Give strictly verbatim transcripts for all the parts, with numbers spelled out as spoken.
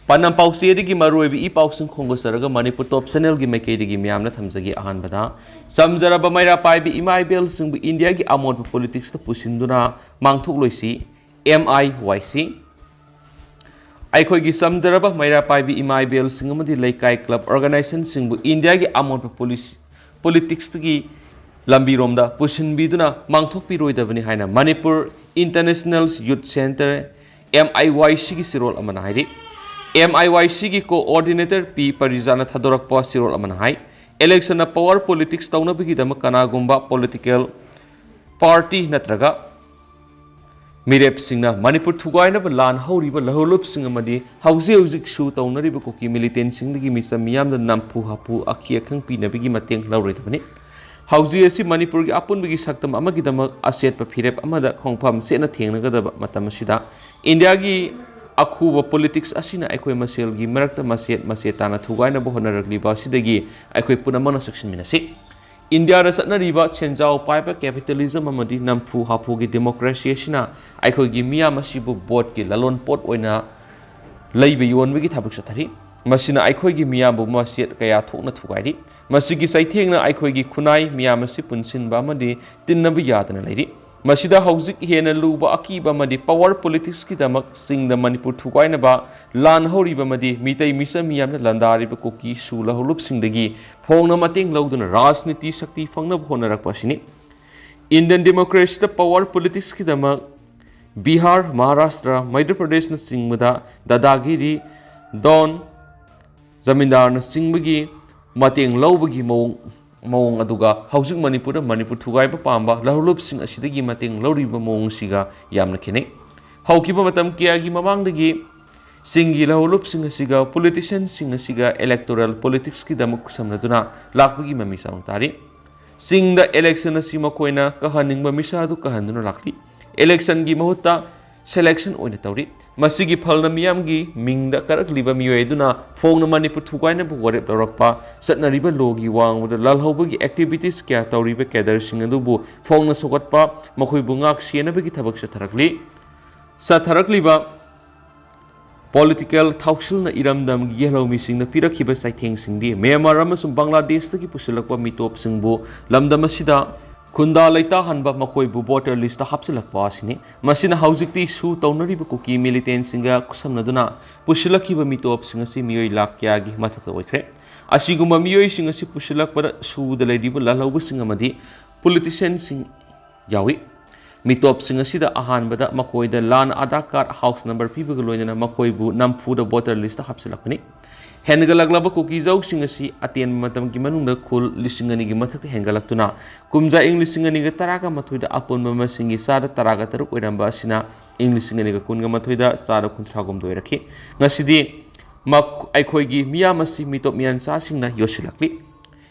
ꯄꯥꯟꯗꯝ ꯄꯥꯎꯆꯦꯗꯒꯤ ꯃꯔꯨꯑꯣꯏꯕ ꯏ ꯄꯥꯎꯁꯤꯡ ꯈꯣꯝꯒꯠꯆꯔꯒ ꯃꯅꯤꯄꯨꯔ ꯇꯣꯞ ꯆꯦꯅꯦꯜꯒꯤ ꯃꯥꯏꯀꯩꯗꯒꯤ ꯃꯌꯥꯝꯅ ꯊꯝꯖꯒꯦ꯫ ꯑꯍꯥꯟꯕꯗ, ꯆꯝꯖꯔꯕ ꯃꯩꯔꯥ ꯄꯥꯏꯕꯤ ꯏꯃꯥ ꯏꯕꯦꯜꯁꯤꯡꯕꯨ ꯏꯟꯗꯤꯌꯥꯒꯤ ꯑꯃꯣꯠꯄ ꯄꯣꯂꯤꯇꯤꯛꯁꯇ ꯄꯨꯁꯤꯟꯗꯨꯅ ꯃꯥꯡꯊꯣꯛꯂꯣꯏꯁꯤ꯫ ꯑꯦꯝ ꯑꯥꯏ ꯋꯥꯏ ꯁꯤ꯫ ꯑꯩꯈꯣꯏꯒꯤ ꯆꯝꯖꯔꯕ ꯃꯩꯔꯥ ꯄꯥꯏꯕꯤ ꯏꯃꯥ ꯏꯕꯦꯜꯁꯤꯡ ꯑꯃꯗꯤ ꯂꯩꯀꯥꯏ ꯀ꯭ꯂꯕ ꯑꯣꯔꯒꯅꯥꯏꯖꯦꯁꯟꯁꯤꯡꯕꯨ ꯏꯟꯗꯤꯌꯥꯒꯤ ꯑꯃꯣꯠꯄ ꯄꯣꯂꯤꯁꯤ ꯄꯣꯂꯤꯇꯤꯛꯁꯇꯒꯤ ꯂꯝꯕꯤꯔꯣꯝꯗ ꯄꯨꯁꯤꯟꯕꯤꯗꯨꯅ ꯃꯥꯡꯊꯣꯛꯄꯤꯔꯣꯏꯗꯕꯅꯤ ꯍꯥꯏꯅ ꯃꯅꯤꯄꯨꯔ ꯏꯟꯇꯔꯅꯦꯁꯅꯦꯜ ꯌꯨꯠ ꯁꯦꯟꯇꯔ, ꯑꯦꯝ ꯑꯥꯏ ꯋꯥꯏ ꯁꯤꯒꯤ ꯆꯦꯔꯣꯜ ꯑꯃꯅ ꯍꯥꯏꯔꯤ꯫ ꯑꯦꯝ ꯑꯥꯏ ꯋꯥꯏ ꯁꯤꯒꯤ ꯀꯣꯑꯣꯔꯗꯤꯅꯦꯇꯔ ꯄꯤ ꯄꯔꯤꯖꯥꯅ ꯊꯥꯗꯣꯔꯛꯄ ꯆꯦꯔꯣꯜ ꯑꯃꯅ ꯍꯥꯏ, ꯏꯂꯦꯛꯁꯟꯅ ꯄꯋꯥꯔ ꯄꯣꯂꯤꯇꯤꯛꯁ ꯇꯧꯅꯕꯒꯤꯗꯃꯛ ꯀꯅꯥꯒꯨꯝꯕ ꯄꯣꯂꯤꯇꯤꯀꯦꯜ ꯄꯥꯔꯇꯤ ꯅꯠꯇ꯭ꯔꯒ ꯃꯤꯔꯦꯞꯁꯤꯡꯅ ꯃꯅꯤꯄꯨꯔ ꯊꯨꯒꯥꯏꯅꯕ ꯂꯥꯟ ꯍꯧꯔꯤꯕ ꯂꯍꯧꯂꯨꯞꯁꯤꯡ ꯑꯃꯗꯤ ꯍꯧꯖꯤꯛ ꯍꯧꯖꯤꯛꯁꯨ ꯇꯧꯅꯔꯤꯕ ꯀꯨꯀꯤ ꯃꯤꯂꯤꯇꯦꯟꯁꯤꯡꯗꯒꯤ ꯃꯤꯆꯝ ꯃꯤꯌꯥꯝꯗ ꯅꯝꯐꯨ ꯍꯥꯐꯨ ꯑꯀꯤ ꯑꯈꯪ ꯄꯤꯅꯕꯒꯤ ꯃꯇꯦꯡ ꯂꯧꯔꯣꯏꯗꯕꯅꯤ꯫ ꯍꯧꯖꯤꯛ ꯑꯁꯤ ꯃꯅꯤꯄꯨꯔꯒꯤ ꯑꯄꯨꯟꯕꯒꯤ ꯁꯛꯇꯝ ꯑꯃꯒꯤꯗꯃꯛ ꯑꯆꯦꯠꯄ ꯐꯤꯔꯦꯞ ꯑꯃꯗ ꯈꯣꯡꯐꯝ ꯆꯦꯠꯅ ꯊꯦꯡꯅꯒꯗꯕ ꯃꯇꯝ ꯑꯁꯤꯗ ꯏꯟꯗꯤꯌꯥꯒꯤ ꯑꯈꯨꯕ ꯄꯣꯂꯤꯇꯤꯛꯁ ꯑꯁꯤꯅ ꯑꯩꯈꯣꯏ ꯃꯁꯦꯜꯒꯤ ꯃꯔꯛꯇ ꯃꯆꯦꯠ ꯃꯆꯦꯠ ꯇꯥꯅ ꯊꯨꯒꯥꯏꯅꯕ ꯍꯣꯠꯅꯔꯛꯂꯤꯕ ꯑꯁꯤꯗꯒꯤ ꯑꯩꯈꯣꯏ ꯄꯨꯝꯅꯃꯛꯅ ꯆꯦꯛꯁꯤꯟꯃꯤꯟꯅꯁꯤ꯫ ꯏꯟꯗꯤꯌꯥꯗ ꯆꯠꯅꯔꯤꯕ ꯁꯦꯟꯖꯥꯎ ꯄꯥꯏꯕ ꯀꯦꯄꯤꯇꯦꯂꯤꯖꯝ ꯑꯃꯗꯤ ꯅꯝꯐꯨ ꯍꯥꯐꯨꯒꯤ ꯗꯦꯃꯣꯀ꯭ꯔꯦꯁꯤ ꯑꯁꯤꯅ ꯑꯩꯈꯣꯏꯒꯤ ꯃꯤꯌꯥꯝ ꯑꯁꯤꯕꯨ ꯚꯣꯠꯀꯤ ꯂꯂꯣꯟꯄꯣꯠ ꯑꯣꯏꯅ ꯂꯩꯕ ꯌꯣꯟꯕꯒꯤ ꯊꯕꯛ ꯆꯠꯊꯔꯤ꯫ ꯃꯁꯤꯅ ꯑꯩꯈꯣꯏꯒꯤ ꯃꯤꯌꯥꯝꯕꯨ ꯃꯆꯦꯠ ꯀꯌꯥ ꯊꯣꯛꯅ ꯊꯨꯒꯥꯏꯔꯤ꯫ ꯃꯁꯤꯒꯤ ꯆꯩꯊꯦꯡꯅ ꯑꯩꯈꯣꯏꯒꯤ ꯈꯨꯟꯅꯥꯏ ꯃꯤꯌꯥꯝ ꯑꯁꯤ ꯄꯨꯟꯁꯤꯟꯕ ꯑꯃꯗꯤ ꯇꯤꯟꯅꯕ ꯌꯥꯗꯅ ꯂꯩꯔꯤ꯫ ꯃꯁꯤꯗ ꯍꯧꯖꯤꯛ ꯍꯦꯟꯅ ꯂꯨꯕ ꯑꯀꯤꯕ ꯑꯃꯗꯤ ꯄꯋꯥꯔ ꯄꯣꯂꯤꯇꯤꯛꯁꯀꯤꯗꯃꯛ ꯆꯤꯡꯗ ꯃꯅꯤꯄꯨꯔ ꯊꯨꯒꯥꯏꯅꯕ ꯂꯥꯟ ꯍꯧꯔꯤꯕ ꯑꯃꯗꯤ ꯃꯤꯇꯩ ꯃꯤꯆꯝ ꯃꯤꯌꯥꯝꯅ ꯂꯥꯟꯗꯥꯔꯤꯕ ꯀꯨꯀꯤ ꯁꯨ ꯂꯍꯧꯂꯨꯞꯁꯤꯡꯗꯒꯤ ꯐꯣꯡꯅ ꯃꯇꯦꯡ ꯂꯧꯗꯨꯅ ꯔꯥꯖꯅꯤꯇꯤ ꯁꯛꯇꯤ ꯐꯪꯅꯕ ꯍꯣꯠꯅꯔꯛꯄ ꯑꯁꯤꯅꯤ꯫ ꯏꯟꯗꯤꯌꯟ ꯗꯦꯃꯣꯀ꯭ꯔꯦꯁꯤꯗ ꯄꯋꯥꯔ ꯄꯣꯂꯤꯇꯤꯛꯁꯀꯤꯗꯃꯛ ꯕꯤꯍꯥꯔ, ꯃꯍꯥꯔꯥꯁꯇ꯭ꯔ, ꯃꯩꯙ꯭ꯌ ꯄ꯭ꯔꯗꯦꯁꯅꯆꯤꯡꯕꯗ ꯗꯥꯗꯥꯒꯤꯔꯤ, ꯗꯣꯟ, ꯖꯃꯤꯟꯗꯥꯔꯅꯆꯤꯡꯕꯒꯤ ꯃꯇꯦꯡ ꯂꯧꯕꯒꯤ ꯃꯑꯣꯡ, ꯃꯑꯣꯡ ꯑꯗꯨꯒ ꯍꯧꯖꯤꯛ ꯃꯅꯤꯄꯨꯔꯗ ꯃꯅꯤꯄꯨꯔ ꯊꯨꯒꯥꯏꯕ ꯄꯥꯝꯕ ꯂꯍꯧꯂꯨꯞꯁꯤꯡ ꯑꯁꯤꯗꯒꯤ ꯃꯇꯦꯡ ꯂꯧꯔꯤꯕ ꯃꯑꯣꯡꯁꯤꯒ ꯌꯥꯝꯅ ꯈꯦꯠꯅꯩ꯫ ꯍꯧꯈꯤꯕ ꯃꯇꯝ ꯀꯌꯥꯒꯤ ꯃꯃꯥꯡꯗꯒꯤ ꯆꯤꯡꯒꯤ ꯂꯍꯧꯂꯨꯞꯁꯤꯡ ꯑꯁꯤꯒ ꯄꯣꯂꯤꯇꯤꯁꯤꯌꯟꯁꯤꯡ ꯑꯁꯤꯒ ꯏꯂꯦꯛꯇꯣꯔꯦꯜ ꯄꯣꯂꯤꯇꯤꯛꯁꯀꯤꯗꯃꯛ ꯈꯨꯠꯁꯝꯅꯗꯨꯅ ꯂꯥꯛꯄꯒꯤ ꯃꯃꯤ ꯆꯥꯎꯅ ꯇꯥꯔꯤ꯫ ꯆꯤꯡꯗ ꯏꯂꯦꯛꯁꯟ ꯑꯁꯤ ꯃꯈꯣꯏꯅ ꯀꯥꯍꯟꯅꯤꯡꯕ ꯃꯤꯁꯥ ꯑꯗꯨ ꯀꯥꯍꯟꯗꯨꯅ ꯂꯥꯛꯂꯤ꯫ ꯏꯂꯦꯛꯁꯟꯒꯤ ꯃꯍꯨꯠꯇ ꯁꯦꯂꯦꯛꯁꯟ ꯑꯣꯏꯅ ꯇꯧꯔꯤ꯫ ꯃꯁꯤꯒꯤ ꯐꯜꯅ ꯃꯤꯌꯥꯝꯒꯤ ꯃꯤꯡꯗ ꯀꯥꯔꯛꯂꯤꯕ ꯃꯤꯑꯣꯏ ꯑꯗꯨꯅ ꯐꯣꯡꯅ ꯃꯅꯤꯄꯨꯔ ꯊꯨꯒꯥꯏꯅꯕ ꯋꯥꯔꯦꯞ ꯂꯧꯔꯛꯄ, ꯆꯠꯅꯔꯤꯕ ꯂꯣꯒꯤ ꯋꯥꯡꯃꯗ ꯂꯥꯜꯍꯧꯕꯒꯤ ꯑꯦꯛꯇꯤꯚꯤꯇꯤꯁ ꯀꯌꯥ ꯇꯧꯔꯤꯕ ꯀꯦꯗꯔꯁꯤꯡ ꯑꯗꯨꯕꯨ ꯐꯣꯡꯅ ꯁꯧꯒꯠꯄ, ꯃꯈꯣꯏꯕꯨ ꯉꯥꯛ ꯁꯦꯟꯅꯕꯒꯤ ꯊꯕꯛ ꯆꯠꯊꯔꯛꯂꯤ꯫ ꯆꯠꯊꯔꯛꯂꯤꯕ ꯄꯣꯂꯤꯇꯤꯀꯦꯜ ꯊꯧꯁꯤꯜꯅ ꯏꯔꯝꯗꯝꯒꯤ ꯌꯦꯜꯍꯧꯃꯤꯁꯤꯡꯗ ꯄꯤꯔꯛꯈꯤꯕ ꯆꯩꯊꯦꯡꯁꯤꯡꯗꯤ ꯃ꯭ꯌꯥꯟꯃꯥꯔ ꯑꯃꯁꯨꯡ ꯕꯪꯒ꯭ꯂꯥꯗꯦꯁꯇꯒꯤ ꯄꯨꯁꯤꯜꯂꯛꯄ ꯃꯤꯇꯣꯞꯁꯤꯡꯕꯨ ꯂꯝꯗꯝ ꯑꯁꯤꯗ ꯈꯨꯟꯗꯥ ꯂꯩꯇꯥꯍꯟꯕ, ꯃꯈꯣꯏꯕꯨ ꯚꯣꯇꯔ ꯂꯤꯁꯇ ꯍꯥꯞꯆꯤꯜꯂꯛꯄ ꯑꯁꯤꯅꯤ꯫ ꯃꯁꯤꯅ ꯍꯧꯖꯤꯛꯇꯤ ꯁꯨ ꯇꯧꯅꯔꯤꯕ ꯀꯨꯀꯤ ꯃꯤꯂꯤꯇꯦꯟꯁꯤꯡꯒ ꯈꯨꯠꯁꯝꯅꯗꯨꯅ ꯄꯨꯁꯤꯜꯂꯛꯈꯤꯕ ꯃꯤꯇꯣꯞꯁꯤꯡ ꯑꯁꯤ ꯃꯤꯑꯣꯏ ꯂꯥꯈ ꯀꯌꯥꯒꯤ ꯃꯊꯛꯇ ꯑꯣꯏꯈ꯭ꯔꯦ꯫ ꯑꯁꯤꯒꯨꯝꯕ ꯃꯤꯑꯣꯏꯁꯤꯡ ꯑꯁꯤ ꯄꯨꯁꯤꯜꯂꯛꯄꯗ ꯁꯨꯗ ꯂꯩꯔꯤꯕ ꯂꯥꯜꯍꯧꯕꯁꯤꯡ ꯑꯃꯗꯤ ꯄꯣꯂꯤꯇꯤꯁꯤꯌꯟꯁꯤꯡ ꯌꯥꯎꯏ꯫ ꯃꯤꯇꯣꯞꯁꯤꯡ ꯑꯁꯤꯗ ꯑꯍꯥꯟꯕꯗ ꯃꯈꯣꯏꯗ ꯂꯥꯟ ꯑꯙꯥꯔ ꯀꯥꯔꯗ, ꯍꯥꯎꯁ ꯅꯝꯕꯔ ꯄꯤꯕꯒ ꯂꯣꯏꯅꯅ ꯃꯈꯣꯏꯕꯨ ꯅꯝꯐꯨꯗ ꯚꯣꯇꯔ ꯂꯤꯁꯇ ꯍꯥꯞꯆꯤꯜꯂꯛꯄꯅꯤ꯫ ꯍꯦꯟꯒꯠꯂꯛꯂꯕ ꯀꯨꯀꯤꯖꯧꯁꯤꯡ ꯑꯁꯤ ꯑꯇꯦꯟꯕ ꯃꯇꯝꯒꯤ ꯃꯅꯨꯡꯗ ꯈꯨꯜ ꯂꯤꯁꯤꯡ ꯑꯅꯤꯒꯤ ꯃꯊꯛꯇ ꯍꯦꯟꯒꯠꯂꯛꯇꯨꯅ ꯀꯨꯝꯖꯥ ꯏꯪ ꯂꯤꯁꯤꯡ ꯑꯅꯤꯒ ꯇꯔꯥꯒ ꯃꯥꯊꯣꯏꯗ ꯑꯄꯨꯟꯕ ꯃꯁꯤꯡꯒꯤ ꯆꯥꯗ ꯇꯔꯥꯒ ꯇꯔꯨꯛ ꯑꯣꯏꯔꯝꯕ ꯑꯁꯤꯅ ꯏꯪ ꯂꯤꯁꯤꯡ ꯑꯅꯤꯒ ꯀꯨꯟꯒ ꯃꯥꯊꯣꯏꯗ ꯆꯥꯗ ꯀꯨꯟꯊ꯭ꯔꯥꯍꯨꯝꯗꯣꯏ ꯑꯣꯏꯔꯛꯈꯤ꯫ ꯉꯁꯤꯗꯤ ꯃꯈ-, ꯑꯩꯈꯣꯏꯒꯤ ꯃꯤꯌꯥꯝ ꯑꯁꯤ ꯃꯤꯇꯣꯞ ꯃꯤꯌꯥꯟꯆꯥꯁꯤꯡꯅ ꯌꯣꯠꯁꯤꯜꯂꯛꯂꯤ꯫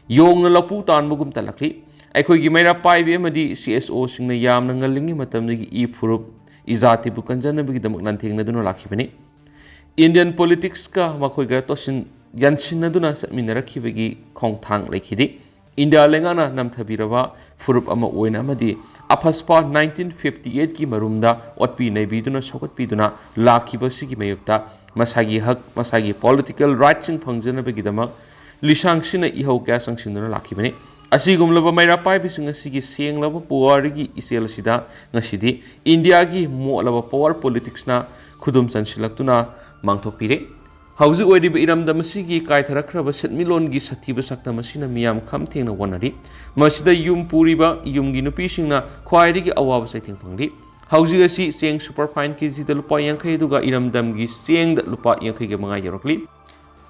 ꯌꯣꯡꯅ ꯂꯐꯨ ꯇꯥꯟꯕꯒꯨꯝ ꯇꯥꯜꯂꯛꯂꯤ꯫ ꯑꯩꯈꯣꯏꯒꯤ ꯃꯩꯔꯥ ꯄꯥꯏꯕꯤ ꯑꯃꯗꯤ ꯁꯤ ꯑꯦꯁ ꯑꯣꯁꯤꯡꯅ ꯌꯥꯝꯅ ꯉꯜꯂꯤꯉꯩ ꯃꯇꯝꯗꯒꯤ ꯏ ꯐꯨꯔꯨꯞ, ꯏꯖꯥꯇꯤꯕꯨ ꯀꯟꯖꯅꯕꯒꯤꯗꯃꯛ ꯂꯥꯟꯊꯦꯡꯅꯗꯨꯅ ꯂꯥꯛꯈꯤꯕꯅꯤ꯫ ꯏꯟꯗꯤꯌꯟ ꯄꯣꯂꯤꯇꯤꯛꯁꯀ ꯃꯈꯣꯏꯒ ꯇꯣꯠꯁꯤꯟ ꯌꯥꯟꯁꯤꯟꯅꯗꯨꯅ ꯆꯠꯃꯤꯟꯅꯔꯛꯈꯤꯕꯒꯤ ꯈꯣꯡꯊꯥꯡ ꯂꯩꯈꯤꯗꯦ꯫ ꯏꯟꯗꯤꯌꯥ ꯂꯩꯉꯥꯛꯅ ꯅꯝꯊꯕꯤꯔꯕ ꯐꯨꯔꯨꯞ ꯑꯃ ꯑꯣꯏꯅ ꯑꯃꯗꯤ ꯑꯐꯁꯄꯥ ꯅꯥꯏꯟꯇꯤꯟ ꯐꯤꯐꯇꯤ ꯑꯩꯠꯀꯤ ꯃꯔꯨꯝꯗ ꯑꯣꯠꯄꯤ ꯅꯩꯕꯤꯗꯨꯅ ꯁꯧꯒꯠꯄꯤꯗꯨꯅ ꯂꯥꯛꯈꯤꯕꯁꯤꯒꯤ ꯃꯥꯌꯣꯛꯇ ꯃꯁꯥꯒꯤ ꯍꯛ, ꯃꯁꯥꯒꯤ ꯄꯣꯂꯤꯇꯤꯀꯦꯜ ꯔꯥꯏꯠꯁꯤꯡ ꯐꯪꯖꯅꯕꯒꯤꯗꯃꯛ ꯂꯤꯁꯥꯡꯁꯤꯟꯅ ꯏꯍꯧ ꯀꯌꯥ ꯆꯪꯁꯤꯟꯗꯨꯅ ꯂꯥꯛꯈꯤꯕꯅꯤ꯫ ꯑꯁꯤꯒꯨꯝꯂꯕ ꯃꯩꯔꯥ ꯄꯥꯏꯕꯤꯁꯤꯡ ꯑꯁꯤꯒꯤ ꯁꯦꯡꯂꯕ ꯄꯨꯋꯥꯔꯤꯒꯤ ꯏꯆꯦꯜ ꯑꯁꯤꯗ ꯉꯁꯤꯗꯤ ꯏꯟꯗꯤꯌꯥꯒꯤ ꯃꯣꯠꯂꯕ ꯄꯋꯥꯔ ꯄꯣꯂꯤꯇꯤꯛꯁꯅ ꯈꯨꯗꯨꯝ ꯆꯟꯁꯤꯜꯂꯛꯇꯨꯅ ꯃꯥꯡꯊꯣꯛꯄꯤꯔꯦ꯫ ꯍꯧꯖꯤꯛ ꯑꯣꯏꯔꯤꯕ ꯏꯔꯝꯗꯝ ꯑꯁꯤꯒꯤ ꯀꯥꯏꯊꯔꯛꯈ꯭ꯔꯕ ꯁꯦꯟꯃꯤꯠꯂꯣꯟꯒꯤ ꯁꯥꯊꯤꯕ ꯁꯛꯇꯝ ꯑꯁꯤꯅ ꯃꯤꯌꯥꯝ ꯈꯝ ꯊꯦꯡꯅ ꯋꯥꯅꯔꯤ꯫ ꯃꯁꯤꯗ ꯌꯨꯝ ꯄꯨꯔꯤꯕ ꯌꯨꯝꯒꯤ ꯅꯨꯄꯤꯁꯤꯡꯅ ꯈ꯭ꯋꯥꯏꯗꯒꯤ ꯑꯋꯥꯕ ꯆꯩꯊꯦꯡ ꯐꯪꯂꯤ꯫ ꯍꯧꯖꯤꯛ ꯑꯁꯤ ꯆꯦꯡ ꯁꯨꯄꯔ ꯐꯥꯏꯟ ꯀꯦꯖꯤꯗ ꯂꯨꯄꯥ ꯌꯥꯡꯈꯩ ꯑꯗꯨꯒ ꯏꯔꯝꯗꯝꯒꯤ ꯆꯦꯡꯗ ꯂꯨꯄꯥ ꯌꯥꯡꯈꯩꯒ ꯃꯉꯥ ꯌꯧꯔꯛꯂꯤ꯫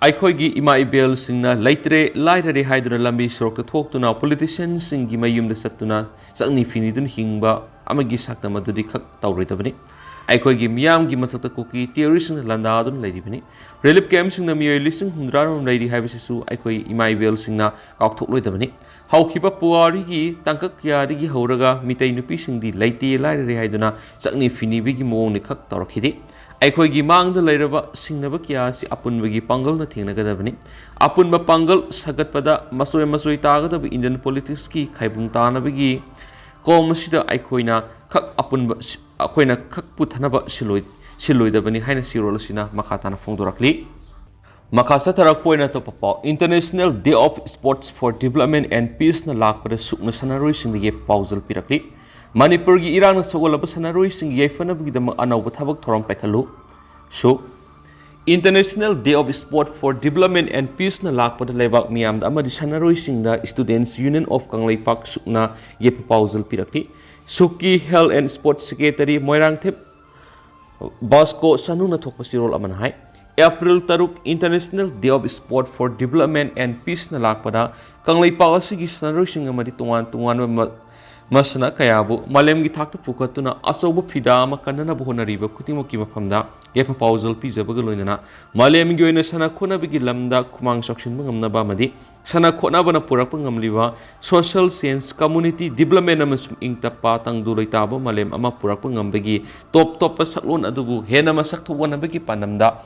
ꯑꯩꯈꯣꯏꯒꯤ ꯏꯃꯥ ꯏꯕꯦꯜꯁꯤꯡꯅ ꯂꯩꯇ꯭ꯔꯦ ꯂꯥꯏꯔꯔꯦ ꯍꯥꯏꯗꯨꯅ ꯂꯝꯕꯤ ꯁꯣꯔꯣꯛꯇ ꯊꯣꯛꯇꯨꯅ ꯄꯣꯂꯤꯇꯤꯁꯤꯌꯟꯁꯤꯡꯒꯤ ꯃꯌꯨꯝꯗ ꯆꯠꯇꯨꯅ ꯆꯠꯅꯤ ꯐꯤꯅꯤꯗꯨꯅ ꯍꯤꯡꯕ ꯑꯃꯒꯤ ꯁꯛꯇꯝ ꯑꯗꯨꯗꯤ ꯈꯛ ꯇꯧꯔꯣꯏꯗꯕꯅꯤ꯫ ꯑꯩꯈꯣꯏꯒꯤ ꯃꯤꯌꯥꯝꯒꯤ ꯃꯊꯛꯇ ꯀꯨꯀꯤ ꯇꯦꯔꯣꯔꯤꯁꯁꯤꯡꯅ ꯂꯥꯟꯗꯥꯗꯨꯅ ꯂꯩꯔꯤꯕꯅꯤ꯫ ꯔꯤꯂꯤꯐ ꯀꯦꯝꯞꯁꯤꯡꯗ ꯃꯤꯑꯣꯏ ꯂꯤꯁꯤꯡ ꯍꯨꯝꯗ꯭ꯔꯥ ꯔꯣꯝ ꯂꯩꯔꯤ ꯍꯥꯏꯕꯁꯤꯁꯨ ꯑꯩꯈꯣꯏ ꯏꯃꯥ ꯏꯕꯦꯜꯁꯤꯡꯅ ꯀꯥꯎꯊꯣꯛꯂꯣꯏꯗꯕꯅꯤ꯫ ꯍꯧꯈꯤꯕ ꯄꯨꯋꯥꯔꯤꯒꯤ ꯇꯥꯡꯀꯛ ꯀꯌꯥꯗꯒꯤ ꯍꯧꯔꯒ ꯃꯤꯇꯩ ꯅꯨꯄꯤꯁꯤꯡꯗꯤ ꯂꯩꯇꯦ ꯂꯥꯏꯔꯔꯦ ꯍꯥꯏꯗꯨꯅ ꯆꯠꯅꯤ ꯐꯤꯅꯤꯕꯒꯤ ꯃꯑꯣꯡꯅꯤ ꯈꯛ ꯇꯧꯔꯛꯈꯤꯗꯦ꯫ ꯑꯩꯈꯣꯏꯒꯤ ꯃꯥꯡꯗ ꯂꯩꯔꯕ ꯁꯤꯡꯅꯕ ꯀꯌꯥ ꯑꯁꯤ ꯑꯄꯨꯟꯕꯒꯤ ꯄꯥꯡꯒꯜꯅ ꯊꯦꯡꯅꯒꯗꯕꯅꯤ꯫ ꯑꯄꯨꯟꯕ ꯄꯥꯡꯒꯜ ꯁꯥꯒꯠꯄꯗ ꯃꯆꯣꯏ ꯃꯆꯣꯏ ꯇꯥꯒꯗꯕ ꯏꯟꯗꯤꯌꯟ ꯄꯣꯂꯤꯇꯤꯛꯁꯀꯤ ꯈꯥꯏꯕꯨꯡ ꯇꯥꯅꯕꯒꯤ ꯀꯣꯝ ꯑꯁꯤꯗ ꯑꯩꯈꯣꯏꯅ ꯈꯛ ꯑꯄꯨꯟꯕ ꯁꯤ-, ꯑꯩꯈꯣꯏꯅ ꯈꯛ ꯄꯨꯊꯅꯕ ꯁꯤꯜꯂꯣꯏ-, ꯁꯤꯜꯂꯣꯏꯗꯕꯅꯤ ꯍꯥꯏꯅ ꯆꯦꯔꯣꯜ ꯑꯁꯤꯅ ꯃꯈꯥ ꯇꯥꯅ ꯐꯣꯡꯗꯣꯔꯛꯂꯤ꯫ ꯃꯈꯥ ꯆꯠꯊꯔꯛꯄ ꯑꯣꯏꯅ ꯑꯇꯣꯞꯄ ꯄꯥꯎ, International Day of Sports for Development and Peace ꯅ ꯂꯥꯛꯄꯗ ꯁꯨꯛꯅ ꯁꯥꯟꯅꯔꯣꯏꯁꯤꯡꯗ ꯌꯥꯏꯐ ꯄꯥꯎꯖꯦꯜ ꯄꯤꯔꯛꯂꯤ꯫ ꯃꯅꯤꯄꯨꯔꯒꯤ ꯏꯔꯥꯡꯅ ꯁꯣꯛꯍꯜꯂꯕ ꯁꯥꯟꯅꯔꯣꯏꯁꯤꯡꯒꯤ ꯌꯥꯏꯐꯅꯕꯒꯤꯗꯃꯛ ꯑꯅꯧꯕ ꯊꯕꯛ ꯊꯧꯔꯝ ꯄꯥꯏꯈꯠꯂꯨ꯫ ꯁꯨꯛ, International Day of Sport for Development and Peace ꯅ ꯂꯥꯛꯄꯗ ꯂꯩꯕꯥꯛ ꯃꯤꯌꯥꯝꯗ ꯑꯃꯗꯤ ꯁꯥꯟꯅꯔꯣꯏꯁꯤꯡꯗ Students Union of ꯀꯪꯂꯩꯄꯥꯛ ꯁꯨꯛꯅ ꯌꯥꯏꯐ ꯄꯥꯎꯖꯦꯜ ꯄꯤꯔꯛꯂꯤ꯫ ꯁꯨꯛꯀꯤ Health and Sports Secretary Moirangthem Vasco ꯁꯅꯨꯅ ꯊꯣꯛꯄ ꯆꯦꯔꯣꯜ ꯑꯃꯅ ꯍꯥꯏ, ꯑꯦꯄ꯭ꯔꯤꯜ ꯇꯔꯨꯛ International Day of Sport for Development and Peace ꯅ ꯂꯥꯛꯄꯗ ꯀꯪꯂꯩꯄꯥꯛ ꯑꯁꯤꯒꯤ ꯁꯥꯟꯅꯔꯣꯏꯁꯤꯡ ꯑꯃꯗꯤ ꯇꯣꯉꯥꯟ ꯇꯣꯉꯥꯟꯕ ꯃ-, ꯃꯁꯥꯟꯅ ꯀꯌꯥꯕꯨ ꯃꯥꯂꯦꯝꯒꯤ ꯊꯥꯛꯇ ꯄꯨꯈꯠꯇꯨꯅ ꯑꯆꯧꯕ ꯐꯤꯗꯥ ꯑꯃ ꯀꯟꯅꯅꯕ ꯍꯣꯠꯅꯔꯤꯕ ꯈꯨꯗꯤꯡꯃꯛꯀꯤ ꯃꯐꯝꯗ ꯌꯥꯏꯐ ꯄꯥꯎꯖꯦꯜ ꯄꯤꯖꯕꯒ ꯂꯣꯏꯅꯅ ꯃꯥꯂꯦꯝꯒꯤ ꯑꯣꯏꯅ ꯁꯥꯟꯅ ꯈꯣꯠꯅꯕꯒꯤ ꯂꯝꯗ ꯈꯨꯃꯥꯡ ꯆꯥꯎꯁꯤꯟꯕ ꯉꯝꯅꯕ ꯑꯃꯗꯤ ꯁꯥꯟꯅ ꯈꯣꯠꯅꯕꯅ ꯄꯨꯔꯛꯄ ꯉꯝꯂꯤꯕ social change, community development ꯑꯃꯁꯨꯡ ꯏꯪ ꯇꯞꯄ ꯇꯪꯗꯨ ꯂꯩꯇꯥꯕ ꯃꯥꯂꯦꯝ ꯑꯃ ꯄꯨꯔꯛꯄ ꯉꯝꯕꯒꯤ ꯇꯣꯞ ꯇꯣꯞꯄ ꯁꯛꯂꯣꯟ ꯑꯗꯨꯕꯨ ꯍꯦꯟꯅ ꯃꯁꯛ ꯊꯣꯛꯍꯟꯅꯕꯒꯤ ꯄꯥꯟꯗꯝꯗ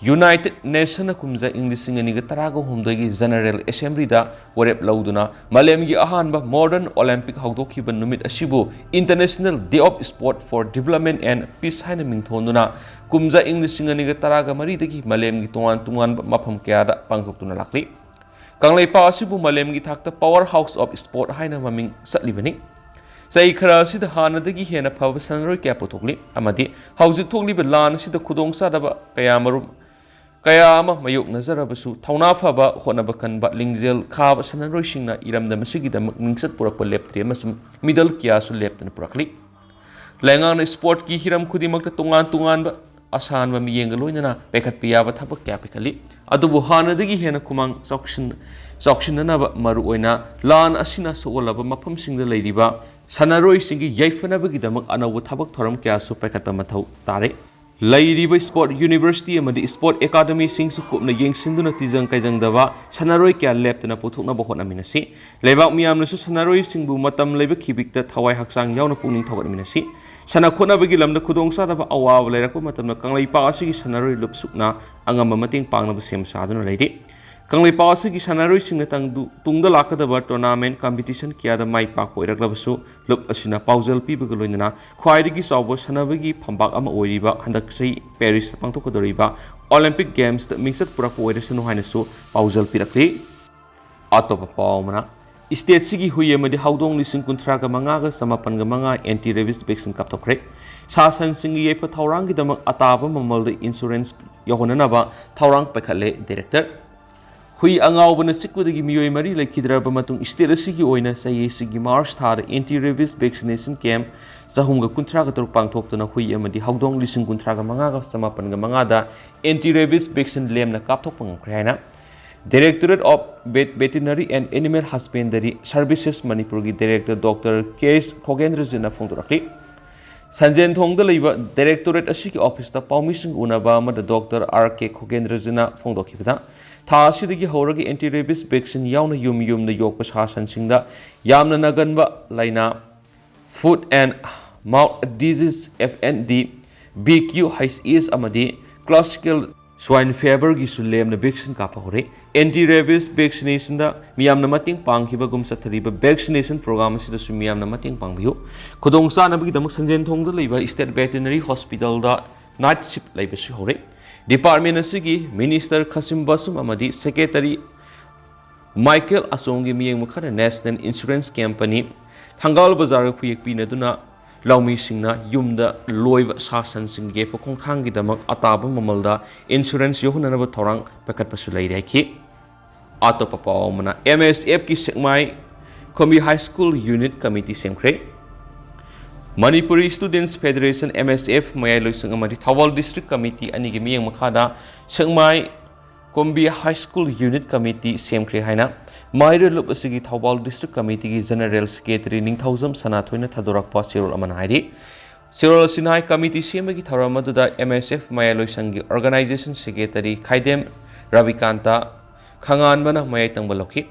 United Nation ꯅ ꯀꯨꯝꯖꯥ ꯏꯪ ꯂꯤꯁꯤꯡ ꯑꯅꯤꯒ ꯇꯔꯥꯒ ꯍꯨꯝꯗꯣꯏꯒꯤ General Assembly ꯗ ꯋꯥꯔꯦꯞ ꯂꯧꯗꯨꯅ ꯃꯥꯂꯦꯝꯒꯤ ꯑꯍꯥꯟꯕ Modern Olympic ꯍꯧꯗꯣꯛꯈꯤꯕ ꯅꯨꯃꯤꯠ ꯑꯁꯤꯕꯨ International Day of Sport for Development and Peace ꯍꯥꯏꯅ ꯃꯤꯡꯊꯣꯟꯗꯨꯅ ꯀꯨꯝꯖꯥ ꯏꯪ ꯂꯤꯁꯤꯡ ꯑꯅꯤꯒ ꯇꯔꯥꯒ ꯃꯔꯤꯗꯒꯤ ꯃꯥꯂꯦꯝꯒꯤ ꯇꯣꯉꯥꯟ ꯇꯣꯉꯥꯟꯕ ꯃꯐꯝ ꯀꯌꯥꯗ ꯄꯥꯡꯊꯣꯛꯇꯨꯅ ꯂꯥꯛꯂꯤ꯫ ꯀꯪꯂꯩꯄꯥꯛ ꯑꯁꯤꯕꯨ ꯃꯥꯂꯦꯝꯒꯤ ꯊꯥꯛꯇ Power House of Sport ꯍꯥꯏꯅ ꯃꯃꯤꯡ ꯆꯠꯂꯤꯕꯅꯤ꯫ ꯆꯍꯤ ꯈꯔ ꯑꯁꯤꯗ ꯍꯥꯟꯅꯗꯒꯤ ꯍꯦꯟꯅ ꯐꯕ ꯁꯥꯟꯅꯔꯣꯏ ꯀꯌꯥ ꯄꯨꯊꯣꯛꯂꯤ ꯑꯃꯗꯤ ꯍꯧꯖꯤꯛ ꯊꯣꯛꯂꯤꯕ ꯂꯥꯟ ꯑꯁꯤꯗ ꯈꯨꯗꯣꯡꯆꯥꯗꯕ ꯀꯌꯥ ꯃꯔꯨꯝ, ꯀꯌꯥ ꯑꯃ ꯃꯥꯌꯣꯛꯅꯖꯔꯕꯁꯨ ꯊꯧꯅꯥ ꯐꯕ, ꯍꯣꯠꯅꯕ ꯀꯟꯕ, ꯂꯤꯡꯖꯦꯜ ꯈꯥꯕ ꯁꯥꯟꯅꯔꯣꯏꯁꯤꯡꯅ ꯏꯔꯝꯗꯝ ꯑꯁꯤꯒꯤꯗꯃꯛ ꯃꯤꯡꯆꯠ ꯄꯨꯔꯛꯄ ꯂꯦꯞꯇ꯭ꯔꯤ ꯑꯃꯁꯨꯡ medal ꯀꯌꯥꯁꯨ ꯂꯦꯞꯇꯅ ꯄꯨꯔꯛꯂꯤ꯫ ꯂꯩꯉꯥꯛꯅ sportꯀꯤ ꯍꯤꯔꯝ ꯈꯨꯗꯤꯡꯃꯛꯇ ꯇꯣꯉꯥꯟ ꯇꯣꯉꯥꯟꯕ ꯑꯁꯥꯟꯕ ꯃꯤꯠꯌꯦꯡꯒ ꯂꯣꯏꯅꯅ ꯄꯥꯏꯈꯠꯄ ꯌꯥꯕ ꯊꯕꯛ ꯀꯌꯥ ꯄꯥꯏꯈꯠꯂꯤ꯫ ꯑꯗꯨꯕꯨ ꯍꯥꯟꯅꯗꯒꯤ ꯍꯦꯟꯅ ꯈꯨꯃꯥꯡ ꯆꯥꯎꯁꯤꯟ-, ꯆꯥꯎꯁꯤꯟꯅꯅꯕ ꯃꯔꯨꯑꯣꯏꯅ ꯂꯥꯟ ꯑꯁꯤꯅ ꯁꯣꯛꯍꯜꯂꯕ ꯃꯐꯝꯁꯤꯡꯗ ꯂꯩꯔꯤꯕ ꯁꯥꯟꯅꯔꯣꯏꯁꯤꯡꯒꯤ ꯌꯥꯏꯐꯅꯕꯒꯤꯗꯃꯛ ꯑꯅꯧꯕ ꯊꯕꯛ ꯊꯧꯔꯝ ꯀꯌꯥꯁꯨ ꯄꯥꯏꯈꯠꯄ ꯃꯊꯧ ꯇꯥꯔꯦ꯫ ꯂꯩꯔꯤꯕ sport university ꯑꯃꯗꯤ sport academyꯁꯤꯡꯁꯨ ꯀꯨꯞꯅ ꯌꯦꯡꯁꯤꯟꯗꯨꯅ ꯇꯤꯖꯪ ꯀꯥꯏꯖꯪꯗꯕ ꯁꯥꯟꯅꯔꯣꯏ ꯀꯌꯥ ꯂꯦꯞꯇꯅ ꯄꯨꯊꯣꯛꯅꯕ ꯍꯣꯠꯅꯃꯤꯟꯅꯁꯤ꯫ ꯂꯩꯕꯥꯛ ꯃꯤꯌꯥꯝꯅꯁꯨ ꯁꯥꯟꯅꯔꯣꯏꯁꯤꯡꯕꯨ ꯃꯇꯝ ꯂꯩꯕ ꯈꯤꯕꯤꯛꯇ ꯊꯋꯥꯏ ꯍꯛꯆꯥꯡ ꯌꯥꯎꯅ ꯄꯨꯛꯅꯤꯡ ꯊꯧꯒꯠꯃꯤꯟꯅꯁꯤ꯫ ꯁꯥꯟꯅ ꯈꯣꯠꯅꯕꯒꯤ ꯂꯝꯗ ꯈꯨꯗꯣꯡꯆꯥꯗꯕ ꯑꯋꯥꯕ ꯂꯩꯔꯛꯄ ꯃꯇꯝꯗ ꯀꯪꯂꯩꯄꯥꯛ ꯑꯁꯤꯒꯤ ꯁꯥꯟꯅꯔꯣꯏ ꯂꯨꯞ ꯁꯨꯛꯅ ꯑꯉꯝꯕ ꯃꯇꯦꯡ ꯄꯥꯡꯅꯕ ꯁꯦꯝ ꯁꯥꯗꯨꯅ ꯂꯩꯔꯤ꯫ ꯀꯪꯂꯩꯄꯥꯛ ꯑꯁꯤꯒꯤ ꯁꯥꯟꯅꯔꯣꯏꯁꯤꯡꯅ ꯇꯪꯗꯨ-, ꯇꯨꯡꯗ ꯂꯥꯛꯀꯗꯕ tournament competition ꯀꯌꯥꯗ ꯃꯥꯏ ꯄꯥꯛꯄ ꯑꯣꯏꯔꯛꯂꯕꯁꯨ, ꯂꯨꯞ ꯑꯁꯤꯅ ꯄꯥꯎꯖꯦꯜ ꯄꯤꯕꯒ ꯂꯣꯏꯅꯅ ꯈ꯭ꯋꯥꯏꯗꯒꯤ ꯆꯥꯎꯕ ꯁꯥꯟꯅꯕꯒꯤ ꯐꯝꯄꯥꯛ ꯑꯃ ꯑꯣꯏꯔꯤꯕ ꯍꯟꯗꯛ ꯆꯍꯤ ꯄꯦꯔꯤꯁꯇ ꯄꯥꯡꯊꯣꯛꯀꯗꯧꯔꯤꯕ Olympic Gamesꯇ ꯃꯤꯡꯆꯠ ꯄꯨꯔꯛꯄ ꯑꯣꯏꯔꯁꯅꯨ ꯍꯥꯏꯅꯁꯨ ꯄꯥꯎꯖꯦꯜ ꯄꯤꯔꯛꯂꯤ꯫ ꯑꯇꯣꯞꯄ ꯄꯥꯎ ꯑꯃꯅ, stateꯁꯤꯒꯤ ꯍꯨꯏ ꯑꯃꯗꯤ ꯍꯧꯗꯣꯡ ꯂꯤꯁꯤꯡ ꯀꯨꯟꯊ꯭ꯔꯥꯒ ꯃꯉꯥꯒ ꯆꯃꯥꯄꯟꯒ ꯃꯉꯥ anti rabies vaccine ꯀꯥꯞꯊꯣꯛꯈ꯭ꯔꯦ꯫ ꯁꯥ ꯁꯟꯁꯤꯡꯒꯤ ꯌꯥꯏꯐ ꯊꯧꯔꯥꯡꯒꯤꯗꯃꯛ ꯑꯇꯥꯕ ꯃꯃꯜꯗ insurance ꯌꯧꯍꯟꯅꯅꯕ ꯊꯧꯔꯥꯡ ꯄꯥꯏꯈꯠꯂꯦ director꯫ ꯍꯨꯏ ꯑꯉꯥꯎꯕꯅ ꯆꯤꯛꯄꯗꯒꯤ ꯃꯤꯑꯣꯏ ꯃꯔꯤ ꯂꯩꯈꯤꯗ꯭ꯔꯕ ꯃꯇꯨꯡ, state ꯑꯁꯤꯒꯤ ꯑꯣꯏꯅ ꯆꯍꯤ ꯑꯁꯤꯒꯤ March ꯊꯥꯗ anti rabies vaccination camp ꯆꯍꯨꯝꯒ ꯀꯨꯟꯊ꯭ꯔꯥꯒ ꯇꯔꯨꯛ ꯄꯥꯡꯊꯣꯛꯇꯨꯅ ꯍꯨꯏ ꯑꯃꯗꯤ ꯍꯧꯗꯣꯡ ꯂꯤꯁꯤꯡ ꯀꯨꯟꯊ꯭ꯔꯥꯒ ꯃꯉꯥꯒ ꯆꯃꯥꯄꯟꯒ ꯃꯉꯥꯗ anti rabies vaccine ꯂꯦꯝꯅ ꯀꯥꯞꯊꯣꯛꯄ ꯉꯝꯈ꯭ꯔꯦ ꯍꯥꯏꯅ Directorate of Vet-, Veterinary and Animal Husbandry Services ꯃꯅꯤꯄꯨꯔꯒꯤ director Doctor K S ꯈꯣꯒꯦꯟꯗ꯭ꯔꯖꯤꯠꯅ ꯐꯣꯡꯗꯣꯔꯛꯂꯤ꯫ ꯁꯟꯖꯦꯟ ꯊꯣꯡꯗ ꯂꯩꯕ directorate ꯑꯁꯤꯒꯤ officeꯇ ꯄꯥꯎꯃꯤꯁꯤꯡ ꯎꯅꯕ ꯑꯃꯗ Doctor R K ꯈꯣꯒꯦꯟꯗ꯭ꯔꯖꯤꯠꯅ ꯐꯣꯡꯗꯣꯛꯈꯤꯕꯗ, ꯊꯥ ꯑꯁꯤꯗꯒꯤ ꯍꯧꯔꯒ anti rabies vaccine ꯌꯥꯎꯅ ꯌꯨꯝ ꯌꯨꯝꯗ ꯌꯣꯛꯄ ꯁꯥ ꯁꯟꯁꯤꯡꯗ ꯌꯥꯝꯅ ꯅꯥꯒꯟꯕ ꯂꯥꯏꯅꯥ Foot and Mouth Disease, F N D, B Q H S ꯑꯃꯗꯤ Classical Swine Feverꯒꯤꯁꯨ ꯂꯦꯝꯅ vaccine ꯀꯥꯞꯄ ꯍꯧꯔꯦ꯫ Anti rabies vaccinationꯗ ꯃꯤꯌꯥꯝꯅ ꯃꯇꯦꯡ ꯄꯥꯡꯈꯤꯕꯒꯨꯝ, ꯆꯠꯊꯔꯤꯕ vaccination program ꯑꯁꯤꯗꯁꯨ ꯃꯤꯌꯥꯝꯅ ꯃꯇꯦꯡ ꯄꯥꯡꯕꯤꯌꯨ꯫ ꯈꯨꯗꯣꯡ ꯆꯥꯅꯕꯒꯤꯗꯃꯛ ꯁꯟꯖꯦꯟ ꯊꯣꯡꯗ ꯂꯩꯕ State Veterinary Hospitalꯗ night shift ꯂꯩꯕꯁꯨ ꯍꯧꯔꯦ꯫ Department ꯑꯁꯤꯒꯤ Minister ꯈꯁꯤꯝ ꯕꯥꯁꯨꯝ ꯑꯃꯗꯤ Secretary ꯃꯥꯏꯀꯦꯜ ꯑꯆꯣꯡꯒꯤ ꯃꯤꯠꯌꯦꯡ ꯃꯈꯥꯗ National Insurance Company ꯊꯪꯒꯥꯜ ꯕꯖꯥꯔꯒ ꯈꯨꯌꯦꯛ ꯄꯤꯅꯗꯨꯅ ꯂꯧꯃꯤꯁꯤꯡꯅ ꯌꯨꯝꯗ ꯂꯣꯏꯕ ꯁꯥ ꯁꯟꯁꯤꯡꯒꯤ ꯌꯥꯏꯐ ꯈꯣꯡꯊꯥꯡꯒꯤꯗꯃꯛ ꯑꯇꯥꯕ ꯃꯃꯜꯗ insurance ꯌꯧꯍꯟꯅꯅꯕ ꯊꯧꯔꯥꯡ ꯄꯥꯏꯈꯠꯄꯁꯨ ꯂꯩꯔꯦ ꯍꯥꯏꯈꯤ꯫ ꯑꯇꯣꯞꯄ ꯄꯥꯎ ꯑꯃꯅ, M S F ꯀꯤ ꯁꯦꯛꯃꯥꯏ ꯈꯣꯝꯕꯤ High School Unit Committee ꯁꯦꯝꯈ꯭ꯔꯦ꯫ Manipuri Students Federation, M S F, ꯃꯌꯥꯏ ꯂꯣꯏꯁꯪ ꯑꯃꯗꯤ ꯊꯧꯕꯥꯜ District Committee ꯑꯅꯤꯒꯤ ꯃꯤꯠꯌꯦꯡ ꯃꯈꯥꯗ ꯁꯦꯛꯃꯥꯏ ꯀꯣꯝꯕꯤ High School Unit Committee ꯁꯦꯝꯈ꯭ꯔꯦ ꯍꯥꯏꯅ ꯃꯍꯩꯔꯣꯏ ꯂꯨꯞ ꯑꯁꯤꯒꯤ ꯊꯧꯕꯥꯜ District Committeeꯒꯤ General Secretary ꯅꯤꯡꯊꯧꯖꯝ ꯁꯅꯥꯊꯣꯏꯅ ꯊꯥꯗꯣꯔꯛꯄ ꯆꯦꯔꯣꯜ ꯑꯃꯅ ꯍꯥꯏꯔꯤ꯫ ꯆꯦꯔꯣꯜ ꯑꯁꯤꯅ ꯍꯥꯏ, committee ꯁꯦꯝꯕꯒꯤ ꯊꯧꯔꯝ ꯑꯗꯨꯗ M S F ꯃꯌꯥꯏ ꯂꯣꯏꯁꯪꯒꯤ Organization Secretary ꯈꯥꯏꯗꯦꯝ ꯔꯕꯤꯀꯥꯟꯇ ꯈꯉꯥꯟꯕꯅ ꯃꯌꯥꯏ ꯇꯪꯕ ꯂꯧꯈꯤ꯫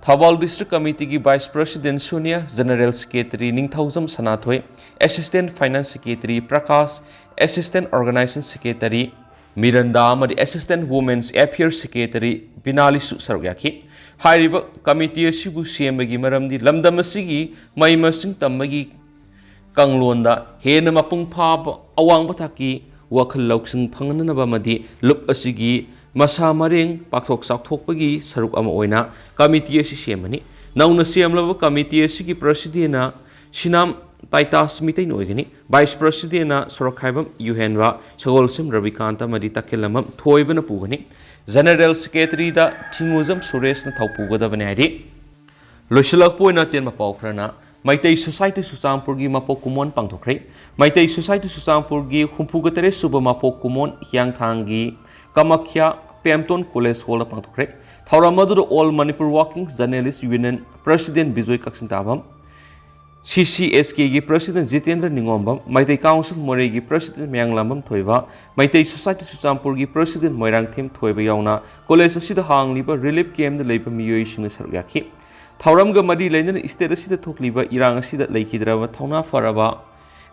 Thoubal District Committeeꯒꯤ Vice President ꯁꯨꯅ꯭ꯌ, General Secretary ꯅꯤꯡꯊꯧꯖꯝ ꯁꯅꯥꯊꯣꯏ, Assistant Finance Secretary Prakash, Assistant Organization Secretary ꯃꯤꯔꯟꯗꯥ ꯑꯃꯗꯤ Assistant Women's Affairs Secretary ꯕꯤꯅꯥꯂꯤꯁꯨ ꯁꯔꯨꯛ ꯌꯥꯈꯤ꯫ ꯍꯥꯏꯔꯤꯕ ꯀꯃꯤꯇꯤ ꯑꯁꯤꯕꯨ ꯁꯦꯝꯕꯒꯤ ꯃꯔꯝꯗꯤ ꯂꯝꯗꯝ ꯑꯁꯤꯒꯤ ꯃꯍꯩ ꯃꯁꯤꯡ ꯇꯝꯕꯒꯤ ꯀꯥꯡꯂꯣꯟꯗ ꯍꯦꯟꯅ ꯃꯄꯨꯡ ꯐꯥꯕ ꯑꯋꯥꯡꯕ ꯊꯥꯛꯀꯤ ꯋꯥꯈꯜ ꯂꯧꯁꯤꯡ ꯐꯪꯍꯟꯅꯕ ꯑꯃꯗꯤ ꯂꯨꯞ ꯑꯁꯤꯒꯤ ꯃꯁꯥ ꯃꯔꯦꯡ ꯄꯥꯛꯊꯣꯛ ꯆꯥꯎꯊꯣꯛꯄꯒꯤ ꯁꯔꯨꯛ ꯑꯃ ꯑꯣꯏꯅ ꯀꯃꯤꯇꯤ ꯑꯁꯤ ꯁꯦꯝꯕꯅꯤ꯫ ꯅꯧꯅ ꯁꯦꯝꯂꯕ ꯀꯃꯤꯇꯤ ꯑꯁꯤꯒꯤ ꯄ꯭ꯔꯁꯤꯗꯦꯟꯅ ꯁꯤꯅꯥꯝ ꯇꯥꯏꯇꯥꯁ ꯃꯤꯇꯩꯅ ꯑꯣꯏꯒꯅꯤ꯫ ꯚꯥꯏꯁ ꯄ꯭ꯔꯁꯤꯗꯦꯟꯅ ꯁꯣꯔꯣꯛꯈꯥꯏꯕꯝ ꯌꯨꯍꯦꯟꯕ, ꯁꯒꯣꯜꯁꯦꯝ ꯔꯕꯤꯀꯥꯟꯇ ꯑꯃꯗꯤ ꯇꯈꯦꯜꯂꯝꯕꯝ ꯊꯣꯏꯕꯅ ꯄꯨꯒꯅꯤ꯫ ꯖꯦꯅꯔꯦꯜ ꯁꯦꯀ꯭ꯔꯦꯇꯔꯤꯗ ꯊꯤꯡꯉꯨꯖꯝ ꯁꯨꯔꯦꯁꯅ ꯊꯧꯄꯨꯒꯗꯕꯅꯤ ꯍꯥꯏꯔꯤ꯫ ꯂꯣꯏꯁꯤꯜꯂꯛꯄ ꯑꯣꯏꯅ ꯑꯇꯦꯟꯕ ꯄꯥꯎ ꯈꯔꯅ, ꯃꯩꯇꯩ ꯁꯣꯁꯥꯏꯇꯤ ꯆꯨꯔꯆꯥꯟꯄꯨꯔꯒꯤ ꯃꯄꯣꯛ ꯀꯨꯝꯑꯣꯟ ꯄꯥꯡꯊꯣꯛꯈ꯭ꯔꯦ꯫ ꯃꯩꯇꯩ ꯁꯣꯁꯥꯏꯇꯤ ꯆꯨꯔꯆꯥꯟꯄꯨꯔꯒꯤ ꯍꯨꯝꯐꯨꯒ ꯇꯔꯦꯠ ꯁꯨꯕ ꯃꯄꯣꯛ ꯀꯨꯝꯑꯣꯟ ꯍꯤꯌꯥꯡꯊꯥꯡꯒꯤ ꯀꯃꯈ꯭ꯌꯥ ꯄꯦꯝꯇꯣꯟ ꯀꯣꯂꯦꯖ ꯍꯣꯜꯗ ꯄꯥꯡꯊꯣꯛꯈ꯭ꯔꯦ꯫ ꯊꯧꯔꯝ ꯑꯗꯨꯗ All Manipur Working Journalist Union President Bijoy ꯀꯛꯆꯤꯡ ꯇꯥꯕꯝ, ꯁꯤ ꯁꯤ ꯑꯦꯁ ꯀꯦꯒꯤ ꯄ꯭ꯔꯁꯤꯗꯦꯟ ꯖꯤꯇꯦꯟꯗ꯭ꯔ ꯅꯤꯉꯣꯝꯕꯝ, ꯃꯩꯇꯩ ꯀꯥꯎꯟꯁꯤꯜ ꯃꯣꯔꯦꯒꯤ ꯄ꯭ꯔꯁꯤꯗꯦꯟ ꯃꯌꯥꯡꯂꯥꯝꯕꯝ ꯊꯣꯏꯕ, ꯃꯩꯇꯩ ꯁꯣꯁꯥꯏꯇꯤ ꯆꯨꯔꯆꯥꯟꯄꯨꯔꯒꯤ ꯄ꯭ꯔꯁꯤꯗꯦꯟ ꯃꯣꯏꯔꯥꯡꯊꯦꯝ ꯊꯣꯏꯕ ꯌꯥꯎꯅ ꯀꯣꯂꯦꯖ ꯑꯁꯤꯗ ꯍꯥꯡꯂꯤꯕ ꯔꯤꯂꯤꯐ ꯀꯦꯝꯞꯇ ꯂꯩꯕ ꯃꯤꯑꯣꯏꯁꯤꯡꯅ ꯁꯔꯨꯛ ꯌꯥꯈꯤ꯫ ꯊꯧꯔꯝꯒ ꯃꯔꯤ ꯂꯩꯅꯅ ꯁ꯭ꯇꯦꯠ ꯑꯁꯤꯗ ꯊꯣꯛꯂꯤꯕ ꯏꯔꯥꯡ ꯑꯁꯤꯗ ꯂꯩꯈꯤꯗ꯭ꯔꯕ ꯊꯧꯅꯥ ꯐꯔꯕ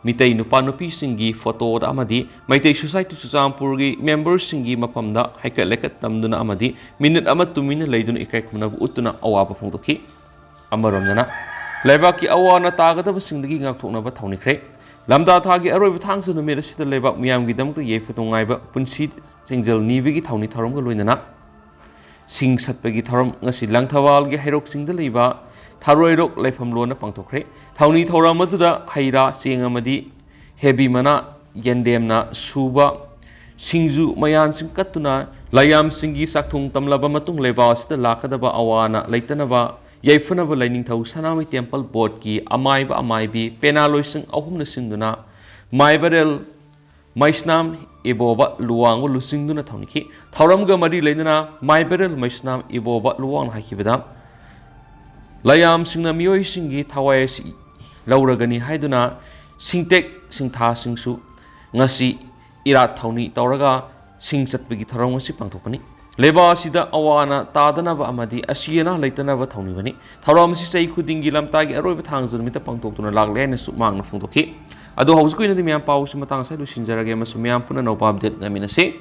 ꯃꯤꯇꯩ ꯅꯨꯄꯥ ꯅꯨꯄꯤꯁꯤꯡꯒꯤ ꯐꯣꯇꯣꯗ ꯑꯃꯗꯤ ꯃꯩꯇꯩ ꯁꯣꯁꯥꯏꯇꯤ ꯆꯨꯔꯆꯥꯟꯄꯨꯔꯒꯤ ꯃꯦꯝꯕꯔꯁꯤꯡꯒꯤ ꯃꯐꯝꯗ ꯍꯩꯀꯠ ꯂꯩꯀꯠ ꯇꯝꯗꯨꯅ ꯑꯃꯗꯤ ꯃꯤꯅꯤꯠ ꯑꯃ ꯇꯨꯃꯤꯟꯅ ꯂꯩꯗꯨꯅ ꯏꯀꯥꯏ ꯈꯨꯝꯅꯕ ꯎꯠꯇꯨꯅ ꯑꯋꯥꯕ ꯐꯣꯡꯗꯣꯛꯈꯤ꯫ ꯑꯃꯔꯣꯝꯗꯅ ꯂꯩꯕꯥꯛꯀꯤ ꯑꯋꯥ ꯑꯅꯥ ꯇꯥꯒꯗꯕꯁꯤꯡꯗꯒꯤ ꯉꯥꯛꯊꯣꯛꯅꯕ ꯊꯧꯅꯤꯈ꯭ꯔꯦ꯫ ꯂꯝꯇꯥ ꯊꯥꯒꯤ ꯑꯔꯣꯏꯕ ꯊꯥꯡꯖ ꯅꯨꯃꯤꯠ ꯑꯁꯤꯗ ꯂꯩꯕꯥꯛ ꯃꯤꯌꯥꯝꯒꯤꯗꯃꯛꯇ ꯌꯥꯏꯐ ꯅꯨꯡꯉꯥꯏꯕ ꯄꯨꯟꯁꯤ ꯆꯦꯡꯖꯦꯜ ꯅꯤꯕꯒꯤ ꯊꯧꯅꯤ ꯊꯧꯔꯝꯒ ꯂꯣꯏꯅꯅ ꯁꯤꯡ ꯁꯠꯄꯒꯤ ꯊꯧꯔꯝ ꯉꯁꯤ ꯂꯪꯊꯕꯥꯜꯒꯤ ꯍꯩꯔꯣꯛ ꯆꯤꯡꯗ ꯂꯩꯕ ꯊꯔꯣꯏꯔꯣꯛ ꯂꯩꯐꯝ ꯂꯣꯟꯅ ꯄꯥꯡꯊꯣꯛꯈ꯭ꯔꯦ꯫ ꯊꯧꯅꯤ ꯊꯧꯔꯝ ꯑꯗꯨꯗ ꯍꯩ ꯔꯥ, ꯆꯦꯡ ꯑꯃꯗꯤ ꯍꯦꯕꯤ ꯃꯅꯥ, ꯌꯦꯟꯗꯦꯝꯅ ꯁꯨꯕ ꯁꯤꯡꯖꯨ ꯃꯌꯥꯟꯁꯤꯡ ꯀꯠꯇꯨꯅ ꯂꯥꯏꯌꯥꯝꯁꯤꯡꯒꯤ ꯆꯥꯛꯊꯣꯡ ꯇꯝꯂꯕ ꯃꯇꯨꯡ ꯂꯩꯕꯥꯛ ꯑꯁꯤꯗ ꯂꯥꯛꯀꯗꯕ ꯑꯋꯥ ꯑꯅꯥ ꯂꯩꯇꯅꯕ ꯌꯥꯏꯐꯅꯕ ꯂꯥꯏꯅꯤꯡꯊꯧ ꯁꯅꯥꯃꯍꯤ ꯇꯦꯝꯄꯜ ꯕꯣꯔꯗꯀꯤ ꯑꯃꯥꯏꯕ ꯑꯃꯥꯏꯕꯤ ꯄꯦꯅꯥ ꯂꯣꯏꯁꯪ ꯑꯍꯨꯝꯅ ꯁꯤꯟꯗꯨꯅ ꯃꯥꯏꯕꯔꯦꯜ ꯃꯩꯁꯅꯥꯝ ꯏꯕꯣꯕ ꯂꯨꯋꯥꯡꯕꯨ ꯂꯨꯆꯤꯡꯗꯨꯅ ꯊꯧꯅꯤꯈꯤ꯫ ꯊꯧꯔꯝꯒ ꯃꯔꯤ ꯂꯩꯅꯅ ꯃꯥꯏꯕꯔꯦꯜ ꯃꯩꯁꯅꯥꯝ ꯏꯕꯣꯕ ꯂꯨꯋꯥꯡꯅ ꯍꯥꯏꯈꯤꯕꯗ, ꯂꯥꯏꯌꯥꯝꯁꯤꯡꯅ ꯃꯤꯑꯣꯏꯁꯤꯡꯒꯤ ꯊꯋꯥꯏ ꯑꯁꯤ ꯂꯧꯔꯒꯅꯤ ꯍꯥꯏꯗꯨꯅ ꯁꯤꯡꯇꯦꯛ ꯁꯤꯡꯊꯥꯁꯤꯡꯁꯨ ꯉꯁꯤ ꯏꯔꯥꯠ ꯊꯧꯅꯤ ꯇꯧꯔꯒ ꯁꯤꯡ ꯆꯠꯄꯒꯤ ꯊꯧꯔꯝ ꯑꯁꯤ ꯄꯥꯡꯊꯣꯛꯀꯅꯤ꯫ ꯂꯩꯕꯥꯛ ꯑꯁꯤꯗ ꯑꯋꯥ ꯑꯅꯥ ꯇꯥꯗꯅꯕ ꯑꯃꯗꯤ ꯑꯁꯤ ꯑꯅꯥ ꯂꯩꯇꯅꯕ ꯊꯧꯅꯤꯕꯅꯤ꯫ ꯊꯧꯔꯝ ꯑꯁꯤ ꯆꯍꯤ ꯈꯨꯗꯤꯡꯒꯤ ꯂꯝꯇꯥꯒꯤ ꯑꯔꯣꯏꯕ ꯊꯥꯡꯖ ꯅꯨꯃꯤꯠꯇ ꯄꯥꯡꯊꯣꯛꯇꯨꯅ ꯂꯥꯛꯂꯦ ꯍꯥꯏꯅꯁꯨ ꯃꯍꯥꯛꯅ ꯐꯣꯡꯗꯣꯛꯈꯤ꯫ ꯑꯗꯣ ꯍꯧꯖꯤꯛꯀꯤ ꯑꯣꯏꯅꯗꯤ ꯃꯌꯥꯝ ꯄꯥꯎꯁꯤ ꯃꯇꯥꯡ ꯑꯁꯤꯗ ꯂꯣꯏꯁꯤꯟꯖꯔꯒꯦ ꯑꯃꯁꯨꯡ ꯃꯌꯥꯝ ꯄꯨꯟꯅ ꯑꯅꯧꯕ update ꯉꯥꯏꯃꯤꯟꯅꯁꯤ꯫